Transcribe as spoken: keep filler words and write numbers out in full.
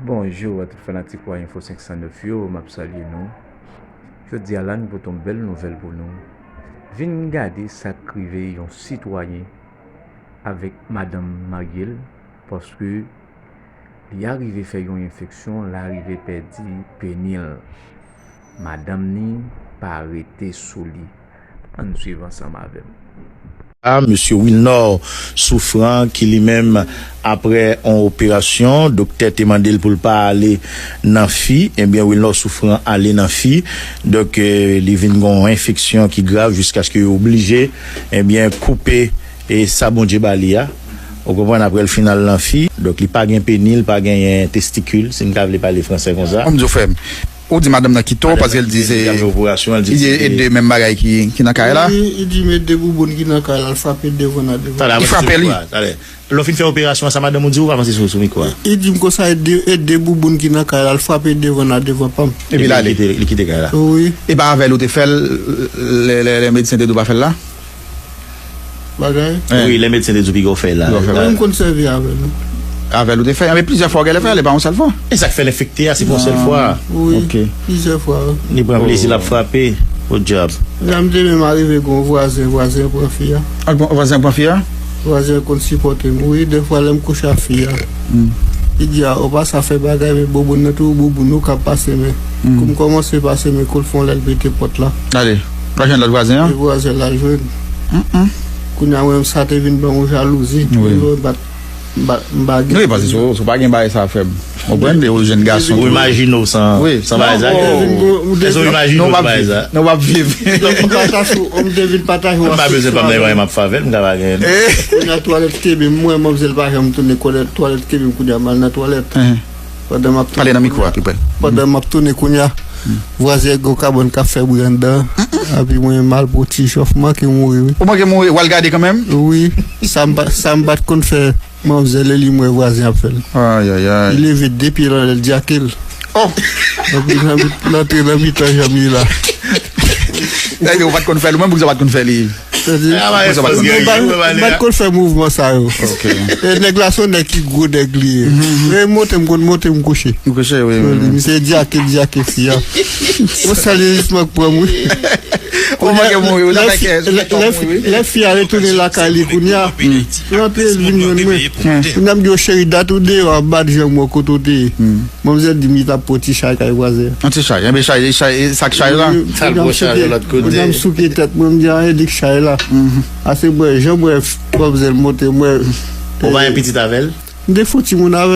Bonjou a tout fanatik Wa Info senk san nèf yo, m ap salye nou. Jodi a la, nou pote yon bèl nouvèl pou nou. Vin gade sa k rive yon sitwayen avèk madanm marye l, paske li arive fè yon enfeksyon, l arive pèdi peni l. Madanm ni pa rete sou li. Ann swiv ansanm avè m. A, mesye Wilnor Souffrant, ki li menm, aprè yon operasyon, doktè te mande l pou l pa ale nan fi, ebyen, Wilnor Souffrant ale nan fi. Donk, eh, li vin gen yon enfeksyon ki grav jiskaske yo oblije, ebyen, koupe, eh, sa Bondye ba li a. Ou konprann, aprè l fin al nan fi, donk li pa gen peni, li pa genyen testikil, si n ta vle pale fransè konsa. Kòm di w, frè m, ou di madanm nan kite w, paske l di se, li di e de menm bagay ki, ki nan kay la. Wi, li di m e de bouboun ki nan kay la, l frape devan nan devan. Li frape li. Talè, lè w fin fè operasyon an, sa madanm ou di w, pa panse sou, sou mikwo a. Li di m konsa e de, e de bouboun ki nan kay la, l frape devan nan devan pa m. Epi l ale. Li kite, li kite kay la. Wi. E pa avè l ou te fè l, lè, lè, lè medsen te di w pa fè l la? Bagay. Wi, lè medsen te di w piga w fè la. Piga w fè la. Mwen m konn sèvi avè l. Avè l ou te fè, men plizyè fwa w genlè fè l, e pa yon sèl fwa. E sa k fè l enfekte a, se pa yon sèl fwa. Wi, plizyè fwa. Li pran plezi l ap frape. Podyab. La m te menm arive gen yon vwazen, vwazen pran fi a. Ak bon, vwazen pran fi a? Vwazen konn sipòte m. Wi, defwa lè m kouche ak fi a. Li di a, ou pa sa fè bagay, men bouboun nan tou, bouboun ou k ap pase men. Kou m kòmanse pase men, kou l fè yon lè l pete pòt la. Ale. L al jwenn lòt vwazen an? E vwazen l al jwenn. Kounye a mwen menm sa te vin ban m yon jalouzi. Wi. M bat, m bat, m pa gen. Wi, paske si w, si w pa gen bagay sa, frè m. Ou konprann, de ou jenn gason. Ou imajine w san, san bagay sa. Èske w imajine w san bagay sa? Non, w ap viv. M te vin pataje w, m te vin pataje w. M pa bezwen pa m nan yon bagay m ap fè avè l, m ka pa genyen. Kounye a twalèt kenbe m, mwen, manmzèl pa janm tounen, twalèt kenbe m, kounye a m al nan twalèt. Pandan m ap tounen. Pale nan mikwo a pi prè. Pandan m ap tounen kounye a, vwazen gen yon kabann k ap fè bri anndan. Epi mwen mal pran ti chòf, manke mouri, wi. Ou manke mouri, w al gade kanmenm? Wi. Sa m pa, sa m pa t konn fè manmzèl, e li m wè vwazen ap fè l. Ayayay. Li leve de pye l anlè, l dyake l. Oh! Epi l antre nan mitan janm li la. Dayè, ou pa t konn fè l, ou menm, poukisa w pa t konn fè li? Sa di, ah, mwen pa t konn fè mouvman sa yo. E nèg la se yon nèg ki gwo nèg li ye. E monte m konn monte m kouche. M kouche, wi, wi. Misye dyake, dyake fi a. Mwen salye jisman k pran m, wi. Ou manke mouri, ou ta fè kè, lè fi a retounen lakay li kounye a, l antre, l vin jwenn mwen. Kounye a m di yo, cheri, dat ou deyò ap bat janm wè kote w te ye. Manmzèl di m li t ap pran ti chay kay vwazen an. Yon ti chay, enben chay, chay, sa k chay la? Sa l pran chay lòt kote? Kounye a m souke tèt mwen, m di a, e li k chay la. Ase mwen, jan mwen, manmzèl monte, mwen. Ou pa gen pitit avè l? M te fè yon timoun avè l.